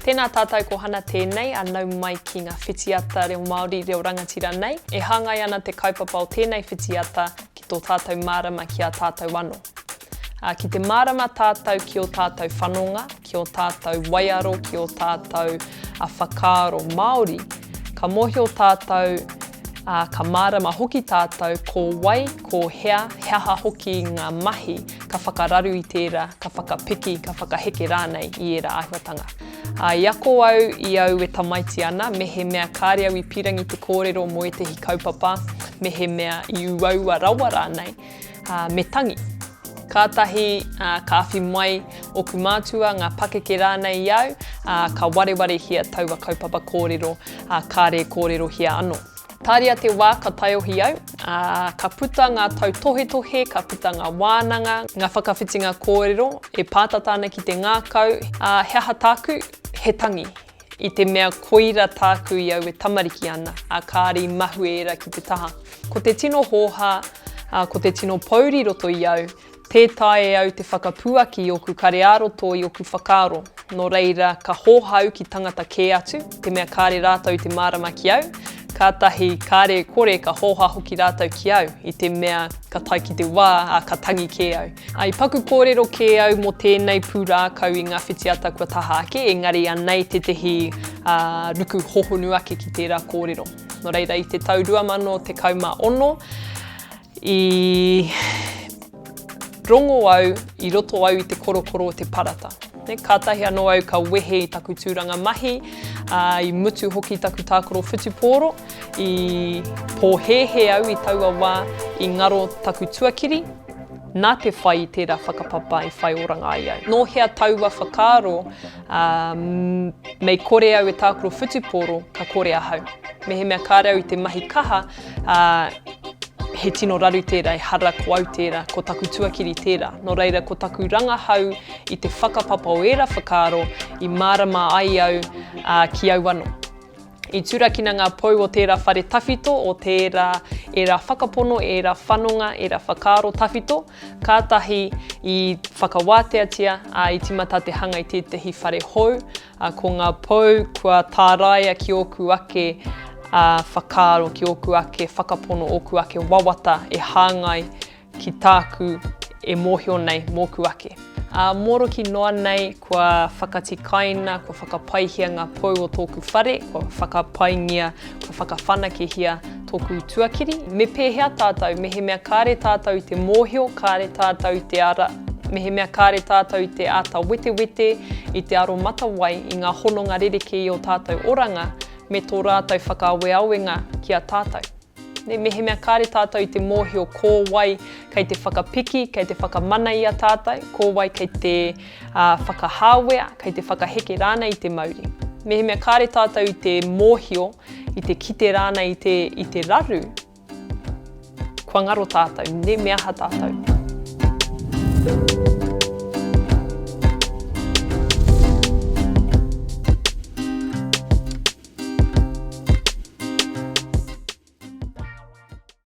Tēnā tātou ko Hana tēnei, a nau mai ki ngā whitiata reo Māori, reo rangatira nei. E hāngai ana te kaupapa o tēnei whitiata ki tō tātou mārama ki a tātou anō. Ā, ki te mārama tātou ki ō tātou whanonga, ki ō tātou waiaro, ki ō tātou whakaaro Māori, ka mōhio tātou, ā, ka mārama hoki tātou ko wai, ko hea, he aha hoki ngā mahi ka whakararu i tērā, ka whakapiki, ka whakaheke rānei i ērā āhuatanga. Ā, i ako au i au e tamaiti ana, mehemea kāre au i pīrangi te kōrero mō ētehi kaupapa, mehemea i uaua rawa rānei, ā, me tangi. Kātahi, ā, ka awhi mai ōku mātua, ngā pakeke rānei i au, ā, ka warewarehia taua kaupapa kōrero, ā, kāre e kōrerohia anō. Tāria te wā ka taiohi au, ā, ka puta ngā tautohetohe, ka puta ngā wānanga, ngā whakawhitinga kōrero e pātata ana ki te ngākau, ā, he aha tāku? He tangi. I te mea koira tāku i au e tamariki ana, ā, kāre i mahue ērā ki te taha. Ko te tino hōhā, ā, ko te tino pōuri roto i au, tē taea e au te whakapuaki i ōku kare ā-roto i ōku whakaaro. Nō reira, ka hōhā au ki tangata kē atu, te mea kāre rātou i te mārama ki au, kātahi, kāre e kore ka hōhā hoki rātou ki au, i te mea ka tae ki te wā, ā, ka tangi kē au. I paku kōrero kē au mō tēnei pūrākau i ngā whitiata kua taha ake, engari anei tētehi ruku hohonu ake ki tērā kōrero. Nō reira, i te tau 2016, i rongo au, i roto au i te korokoro o te parata. Kātahi anō au ka wehe i taku tūranga mahi, i mutu hoki taku tākaro whutupōro, i pōhēhē au i taua wā i ngaro taku tuakiri, Nā te whai i tērā whakapapa i whai oranga ai au. Nō hea taua whakaaro, ā, mei kore au e tākaro whutupōro, ka kore ahau. Mehemea kāre au i te mahi kaha, ā, he tino raru tērā, ehara ko au tērā, ko taku tuakiri tērā. Nō reira, ko taku rangahau i te whakapapa o ērā whakaaro i mārama ai au, ā, ki au anō. I turakina ngā pou o tērā whare tawhito, o tērā, ērā whakapono, ērā whanonga, ērā whakaaro tawhito, kātahi i whakawāteatia, ā, i tīmata te hanga i tētahi whare hou, ā, ko ngā pou kua tāraia ki ōku ake, ā, whakaaro, ki ōku ake whakapono, ōku ake wawata e hāngai Ki tāku e mōhio nei mōku ake. Ā, moroki noa nei kua whakatikaina, kua whakapaihia ngā pou o tōku whare, kua whakapaingia, kua whakawhanakehia tōku tuakiri. Me pēhea tātou mehemea kāre tātou i te mōhio, kāre tātou i te ara, mehemea kāre tātou i te āta wetewete, i te aromatawai i ngā hononga rerekē i ō tātou oranga me tō rātou whakaaweawenga ki a tātou? Nē, mehemea kāre tātou i te mōhio ko wai kei te whakapiki, kei te whakamana i a tātou, ko wai kei te whakahāwea, kei te whakaheke rānei i te mauri. Mehemea kāre tātou i te mōhio, i te kite rānei i te, i te raru, kua ngaro tātou, nē, me aha tātou?